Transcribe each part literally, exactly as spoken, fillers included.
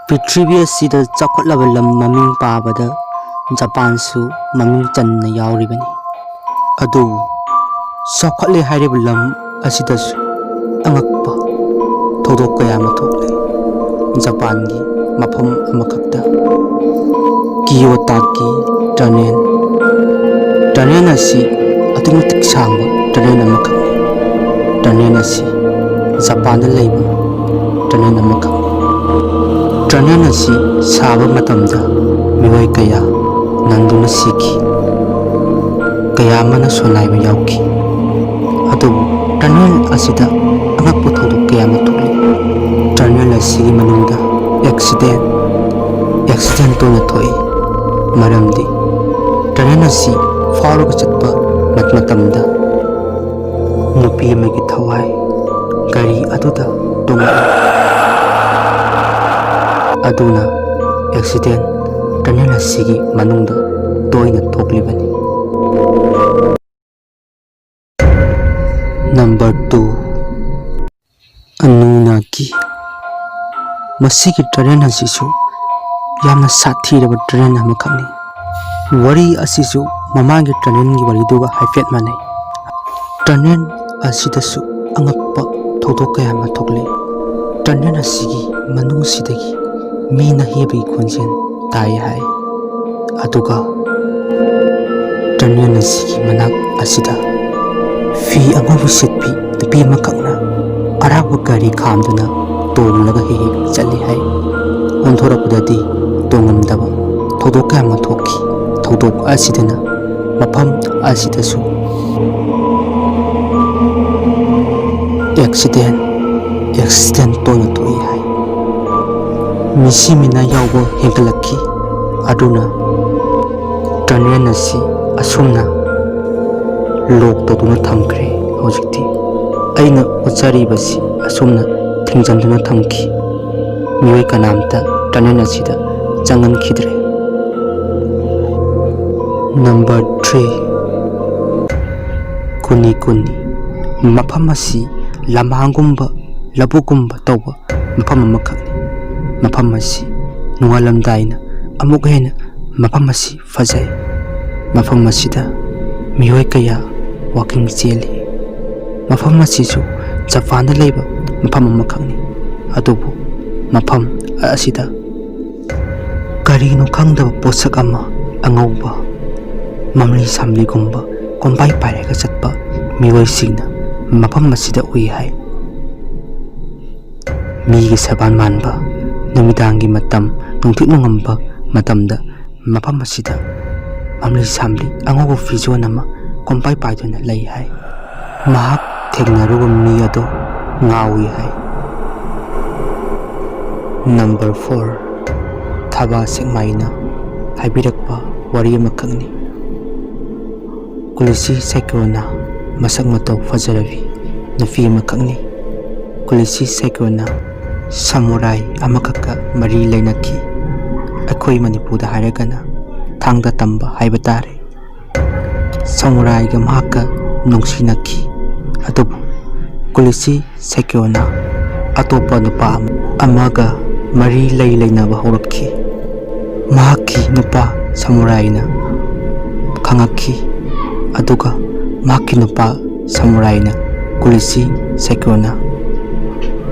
ꯄ꯭ꯔꯤꯊꯤꯕꯤ ꯑꯁꯤꯗ ꯆꯥꯎꯈꯠꯂꯕ ꯂꯝ ꯃꯃꯤꯡ ꯄꯥꯕꯗ ꯖꯄꯥꯟꯁꯨ ꯃꯃꯤꯡ ꯆꯟꯅ ꯌꯥꯎꯔꯤꯕꯅꯤ꯫ ꯑꯗꯨꯕꯨ ꯆꯥꯎꯈꯠꯂꯦ ꯍꯥꯏꯔꯤꯕ ꯂꯝ ꯑꯁꯤꯗꯁꯨ ꯑꯉꯛꯄ ꯊꯧꯗꯣꯛ ꯀꯌꯥ ꯑꯃ ꯊꯣꯛꯂꯦ꯫ ꯖꯄꯥꯟꯒꯤ ꯃꯐꯝ ꯑꯃꯈꯛꯇ ꯀꯤꯌꯣꯇꯥꯀꯤ ꯇꯅꯦꯜ꯫ ꯇꯅꯦꯜ ꯑꯁꯤ ꯑꯗꯨꯛꯀꯤ ꯃꯇꯤꯛ ꯁꯥꯡꯕ ꯇꯅꯦꯜ ꯑꯃꯈꯛꯅꯤ꯫ ꯇꯅꯦꯜ ꯑꯁꯤ ꯖꯄꯥꯟꯗ ꯂꯩꯕ ꯇꯅꯦꯜ ꯑꯃꯈꯛꯅꯤ꯫ ꯇꯅꯦꯜ ꯑꯁꯤ ꯁꯥꯕ ꯃꯇꯝꯗ ꯃꯤꯑꯣꯏ ꯀꯌꯥ ꯅꯪꯗꯨꯅ ꯁꯤꯈꯤ꯫ ꯀꯌꯥ ꯑꯃꯅ ꯁꯣꯟꯅꯥꯏꯕ ꯌꯥꯎꯈꯤ꯫ ꯑꯗꯨꯕꯨ ꯇꯅꯦꯜ ꯑꯁꯤꯗ ꯑꯉꯛꯄ ꯊꯧꯗꯣꯛ ꯀꯌꯥ ꯑꯃ ꯊꯣꯛꯂꯤ꯫ ꯇꯅꯦꯜ ꯑꯁꯤꯒꯤ ꯃꯅꯨꯡꯗ ꯑꯦꯛꯁꯤꯗꯦꯟ, ꯑꯦꯛꯁꯤꯗꯦꯟ ꯇꯣꯏꯅ ꯊꯣꯛꯏ꯫ ꯃꯔꯝꯗꯤ ꯇꯅꯦꯜ ꯑꯁꯤ ꯐꯥꯎꯔꯒ ꯆꯠꯄ ꯃꯇꯝꯗ ꯅꯨꯄꯤ ꯑꯃꯒꯤ ꯊꯋꯥꯏ ꯒꯥꯔꯤ ꯑꯗꯨꯗ ꯇꯣꯡꯂꯛꯏ꯫ ꯑꯗꯨꯅ ꯑꯦꯛꯁꯤꯗꯦꯟ ꯇꯅꯦꯜ ꯑꯁꯤꯒꯤ ꯃꯅꯨꯡꯗ ꯇꯣꯏꯅ ꯊꯣꯛꯂꯤꯕꯅꯤ꯫ Number two, ꯑꯅꯨꯅꯥꯀꯤ꯫ ꯃꯁꯤꯒꯤ ꯇꯅꯦꯜ ꯑꯁꯤꯁꯨ ꯌꯥꯝꯅ ꯁꯥꯊꯤꯔꯕ ꯇꯅꯦꯜ ꯑꯃꯈꯛꯅꯤ꯫ ꯋꯥꯔꯤ ꯑꯁꯤꯁꯨ ꯃꯃꯥꯡꯒꯤ ꯇꯅꯦꯜꯒꯤ ꯋꯥꯔꯤꯗꯨꯒ ꯍꯥꯏꯐꯦꯠ ꯃꯥꯟꯅꯩ꯫ ꯇꯅꯦꯜ ꯑꯁꯤꯗꯁꯨ ꯑꯉꯛꯄ ꯊꯧꯗꯣꯛ ꯀꯌꯥ ꯑꯃ ꯊꯣꯛꯂꯤ꯫ ꯇꯅꯦꯜ ꯑꯁꯤꯒꯤ ꯃꯅꯨꯡꯁꯤꯗꯒꯤ ꯃꯤꯅ ꯍꯦꯕꯒꯤ ꯈꯣꯟꯖꯦꯜ ꯇꯥꯏ ꯍꯥꯏ꯫ ꯑꯗꯨꯒ ꯇꯅꯦꯜ ꯑꯁꯤꯒꯤ ꯃꯅꯥꯛ ꯑꯁꯤꯗ ꯐꯤ ꯑꯉꯧꯕ ꯁꯦꯠꯄꯤ ꯅꯨꯄꯤ ꯑꯃꯈꯛꯅ ꯑꯔꯥꯞꯄ ꯒꯥꯔꯤ ꯈꯥꯝꯗꯨꯅ ꯇꯣꯡꯂꯒ ꯍꯦꯛ ꯍꯦꯛ ꯆꯠꯂꯤ ꯍꯥꯏ꯫ ꯑꯣꯟꯊꯣꯔꯛꯄꯗꯗꯤ ꯇꯣꯡꯉꯝꯗꯕ ꯊꯧꯗꯣꯛ ꯀꯌꯥ ꯑꯃ ꯊꯣꯛꯈꯤ꯫ ꯊꯧꯗꯣꯛ ꯑꯁꯤꯗꯅ ꯃꯐꯝ ꯑꯁꯤꯗꯁꯨ ꯑꯦꯛꯁꯤꯗꯦꯟ, ꯑꯦꯛꯁꯤꯗꯦꯟ ꯇꯣꯏꯅ ꯊꯣꯛꯏ ꯍꯥꯏ꯫ ꯃꯤꯁꯤ ꯃꯤꯅꯥ ꯌꯥꯎꯕ ꯍꯦꯟꯒꯠꯂꯛꯈꯤ꯫ ꯑꯗꯨꯅ ꯇꯅꯦꯜ ꯑꯁꯤ ꯑꯁꯨꯝꯅ ꯂꯣꯛ ꯇꯧꯗꯨꯅ ꯊꯝꯈ꯭ꯔꯦ꯫ ꯍꯧꯖꯤꯛꯇꯤ ꯑꯩꯅ ꯎꯠꯆꯔꯤꯕꯁꯤ ꯑꯁꯨꯝꯅ ꯊꯤꯡꯖꯤꯟꯗꯨꯅ ꯊꯝꯈꯤ꯫ ꯃꯤꯑꯣꯏ ꯀꯅꯥꯝꯇ ꯇꯅꯦꯜ ꯑꯁꯤꯗ ꯆꯪꯍꯟꯈꯤꯗ꯭ꯔꯦ꯫ Number three, ꯀꯨꯅꯤ ꯀꯨꯅꯤ꯫ ꯃꯐꯝ ꯑꯁꯤ ꯂꯝꯍꯥꯡꯒꯨꯝꯕ, ꯂꯧꯕꯨꯛꯀꯨꯝꯕ ꯇꯧꯕ ꯃꯐꯝ ꯑꯃꯈꯛꯅꯤ꯫ ꯃꯐꯝ ꯑꯁꯤ ꯅꯣꯡꯉꯥꯜꯂꯝꯗꯥꯏꯅ ꯑꯃꯨꯛ ꯍꯦꯟꯅ ꯃꯐꯝ ꯑꯁꯤ ꯐꯖꯩ꯫ ꯃꯐꯝ ꯑꯁꯤꯗ ꯃꯤꯑꯣꯏ ꯀꯌꯥ ꯋꯥꯀꯤꯡ ꯆꯦꯜꯂꯤ꯫ ꯃꯐꯝ ꯑꯁꯤꯁꯨ ꯖꯄꯥꯟꯗ ꯂꯩꯕ ꯃꯐꯝ ꯑꯃꯈꯛꯅꯤ꯫ ꯑꯗꯨꯕꯨ ꯃꯐꯝ ꯑꯁꯤꯗ ꯀꯔꯤꯅꯣ ꯈꯪꯗꯕ ꯄꯣꯠꯁꯛ ꯑꯃ ꯑꯉꯧꯕ ꯃꯝꯂꯤ ꯁꯥꯝꯂꯤꯒꯨꯝꯕ ꯀꯣꯝꯄꯥꯏ ꯄꯥꯏꯔꯒ ꯆꯠꯄ ꯃꯤꯑꯣꯏꯁꯤꯡꯅ ꯃꯐꯝ ꯑꯁꯤꯗ ꯎꯏ ꯍꯥꯏ꯫ ꯃꯤꯒꯤ ꯁꯕꯥꯟ ꯃꯥꯟꯕ ꯅꯨꯃꯤꯗꯥꯡꯒꯤ ꯃꯇꯝ, ꯅꯨꯡꯊꯤꯠ ꯅꯨꯡꯉꯝꯕ ꯃꯇꯝꯗ ꯃꯐꯝ ꯑꯁꯤꯗ ꯃꯝꯂꯤ ꯁꯥꯝꯂꯤ ꯑꯉꯧꯕ ꯐꯤꯖꯣꯜ ꯑꯃ ꯀꯣꯝꯄꯥꯏ ꯄꯥꯏꯗꯨꯅ ꯂꯩ ꯍꯥꯏ꯫ ꯃꯍꯥꯛ ꯊꯦꯡꯅꯔꯨꯕ ꯃꯤ ꯑꯗꯨ ꯉꯥꯎꯏ ꯍꯥꯏ꯫ ꯅꯝꯕꯔ ꯐꯣꯔ, ꯊꯕꯥ ꯁꯦꯛꯃꯥꯏꯅ ꯍꯥꯏꯕꯤꯔꯛꯄ ꯋꯥꯔꯤ ꯑꯃꯈꯛꯅꯤ꯫ ꯀꯨꯂꯤꯁꯤ ꯁꯥꯏꯀ꯭ꯔꯣꯅ ꯃꯁꯛ ꯃꯇꯧ ꯐꯖꯔꯕꯤ ꯅꯨꯄꯤ ꯑꯃꯈꯛꯅꯤ꯫ ꯀꯨꯂꯤꯁꯤ ꯁꯥꯏꯀ꯭ꯔꯣꯅ ꯁꯃꯨꯔꯥꯏ ꯑꯃꯈꯛꯀ ꯃꯔꯤ ꯂꯩꯅꯈꯤ꯫ ꯑꯩꯈꯣꯏ ꯃꯅꯤꯄꯨꯔꯗ ꯍꯥꯏꯔꯒꯅ ꯊꯥꯡꯗ ꯇꯝꯕ ꯍꯥꯏꯕ ꯇꯥꯔꯦ꯫ ꯁꯃꯨꯔꯥꯏꯒ ꯃꯍꯥꯛꯀ ꯅꯨꯡꯁꯤꯅꯈꯤ꯫ ꯑꯗꯨꯕꯨ ꯀꯨꯂꯤꯁꯤ ꯁꯥꯏꯀ꯭ꯔꯣꯅ ꯑꯇꯣꯞꯄ ꯅꯨꯄꯥ ꯑꯃꯒ ꯃꯔꯤ ꯂꯩ ꯂꯩꯅꯕ ꯍꯧꯔꯛꯈꯤ꯫ ꯃꯍꯥꯛꯀꯤ ꯅꯨꯄꯥ ꯁꯃꯨꯔꯥꯏꯅ ꯈꯪꯉꯛꯈꯤ꯫ ꯑꯗꯨꯒ ꯃꯍꯥꯛꯀꯤ ꯅꯨꯄꯥ ꯁꯃꯨꯔꯥꯏꯅ ꯀꯨꯂꯤꯁꯤ ꯁꯥꯏꯀ꯭ꯔꯣꯅ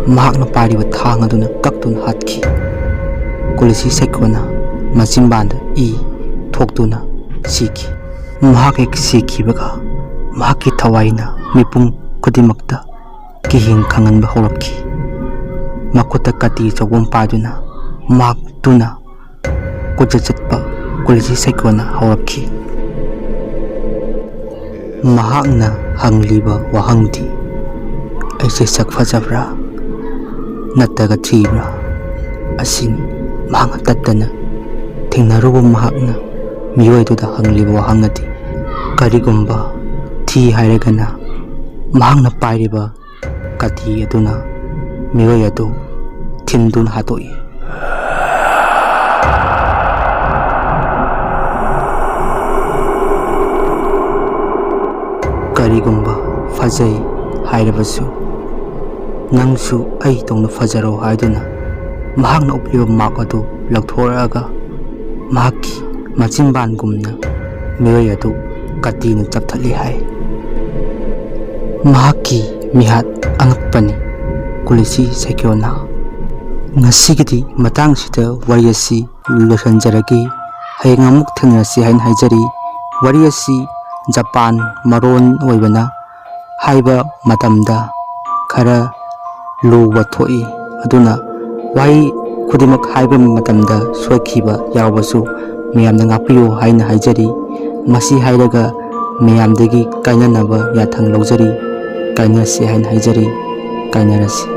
ꯃꯍꯥꯛꯅ ꯄꯥꯏꯔꯤꯕ ꯊꯥꯡ ꯑꯗꯨꯅ ꯀꯛꯇꯨꯅ ꯍꯥꯠꯈꯤ꯫ ꯀꯨꯂꯤꯁꯤ ꯁꯥꯏꯀ꯭ꯔꯣꯅ ꯃꯆꯤꯟꯕꯥꯟꯗ ꯏ ꯊꯣꯛꯇꯨꯅ ꯁꯤꯈꯤ꯫ ꯃꯍꯥꯛ ꯍꯦꯛ ꯁꯤꯈꯤꯕꯒ ꯃꯍꯥꯛꯀꯤ ꯊꯋꯥꯏꯅ ꯃꯤꯄꯨꯝ ꯈꯨꯗꯤꯡꯃꯛꯇ ꯀꯤꯍꯦꯡ ꯈꯪꯍꯟꯕ ꯍꯧꯔꯛꯈꯤ꯫ ꯃꯈꯨꯠꯇ ꯀꯥꯇꯤ ꯑꯆꯧꯕ ꯑꯃ ꯄꯥꯏꯗꯨꯅ ꯃꯍꯥꯛꯇꯨꯅ ꯀꯣꯏꯆꯠ ꯆꯠꯄ ꯀꯨꯂꯤꯁꯤ ꯁꯥꯏꯀ꯭ꯔꯣꯅ ꯍꯧꯔꯛꯈꯤ꯫ ꯃꯍꯥꯛꯅ ꯍꯪꯂꯤꯕ ꯋꯥꯍꯪꯗꯤ, "ꯑꯩꯁꯦ ꯁꯛ ꯐꯖꯕ꯭ꯔꯥ ꯅꯠꯇ꯭ꯔꯒ ꯊꯤꯕ꯭ꯔꯥ?" ꯑꯁꯤꯅꯤ ꯃꯍꯥꯛꯅ ꯇꯠꯇꯅ ꯊꯦꯡꯅꯔꯨꯕ ꯃꯍꯥꯛꯅ ꯃꯤꯑꯣꯏꯗꯨꯗ ꯍꯪꯂꯤꯕ ꯋꯥꯍꯪ ꯑꯗꯨ꯫ ꯀꯔꯤꯒꯨꯝꯕ ꯊꯤ ꯍꯥꯏꯔꯒꯅ ꯃꯍꯥꯛꯅ ꯄꯥꯏꯔꯤꯕ ꯀꯥꯇꯤ ꯑꯗꯨꯅ ꯃꯤꯑꯣꯏ ꯑꯗꯨ ꯊꯤꯟꯗꯨꯅ ꯍꯥꯠꯇꯣꯛꯏ꯫ ꯀꯔꯤꯒꯨꯝꯕ ꯐꯖꯩ ꯍꯥꯏꯔꯕꯁꯨ, ꯅꯪꯁꯨ ꯑꯩꯗꯧꯅ ꯐꯖꯔꯣ ꯍꯥꯏꯗꯨꯅ ꯃꯍꯥꯛꯅ ꯎꯞꯂꯤꯕ ꯃꯥꯛ ꯑꯗꯨ ꯂꯧꯊꯣꯔꯛꯑꯒ ꯃꯍꯥꯛꯀꯤ ꯃꯆꯤꯟꯕꯥꯟꯒꯨꯝꯅ ꯃꯤꯑꯣꯏ ꯑꯗꯨ ꯀꯥꯇꯤꯅ ꯆꯞꯊꯠꯂꯤ ꯍꯥꯏ꯫ ꯃꯍꯥꯛꯀꯤ ꯃꯤꯍꯥꯠ ꯑꯉꯛꯄꯅꯤ꯫ ꯀꯨꯂꯤꯁꯤ ꯁꯦꯀ꯭ꯌꯣꯅꯥ꯫ ꯉꯁꯤꯒꯤꯗꯤ ꯃꯇꯥꯡꯁꯤꯗ ꯋꯥꯔꯤ ꯑꯁꯤ ꯂꯣꯏꯁꯤꯟꯖꯔꯒꯦ꯫ ꯍꯌꯦꯡ ꯑꯃꯨꯛ ꯊꯦꯡꯅꯔꯁꯤ ꯍꯥꯏꯅ ꯍꯥꯏꯖꯔꯤ꯫ ꯋꯥꯔꯤ ꯑꯁꯤ ꯖꯄꯥꯟ ꯃꯔꯣꯟ ꯑꯣꯏꯕꯅ ꯍꯥꯏꯕ ꯃꯇꯝꯗ ꯈꯔ ꯂꯨꯕ ꯊꯣꯛꯏ꯫ ꯑꯗꯨꯅ ꯋꯥꯍꯩ ꯈꯨꯗꯤꯡꯃꯛ ꯍꯥꯏꯕ ꯃꯇꯝꯗ ꯁꯣꯏꯈꯤꯕ ꯌꯥꯎꯕꯁꯨ ꯃꯌꯥꯝꯅ ꯉꯥꯛꯄꯤꯌꯨ ꯍꯥꯏꯅ ꯍꯥꯏꯖꯔꯤ꯫ ꯃꯁꯤ ꯍꯥꯏꯔꯒ ꯃꯌꯥꯝꯗꯒꯤ ꯀꯥꯏꯅꯅꯕ ꯌꯥꯊꯪ ꯂꯧꯖꯔꯤ꯫ ꯀꯥꯏꯅꯁꯤ ꯍꯥꯏꯅ ꯍꯥꯏꯖꯔꯤ꯫ ꯀꯥꯏꯅꯔꯁꯤ꯫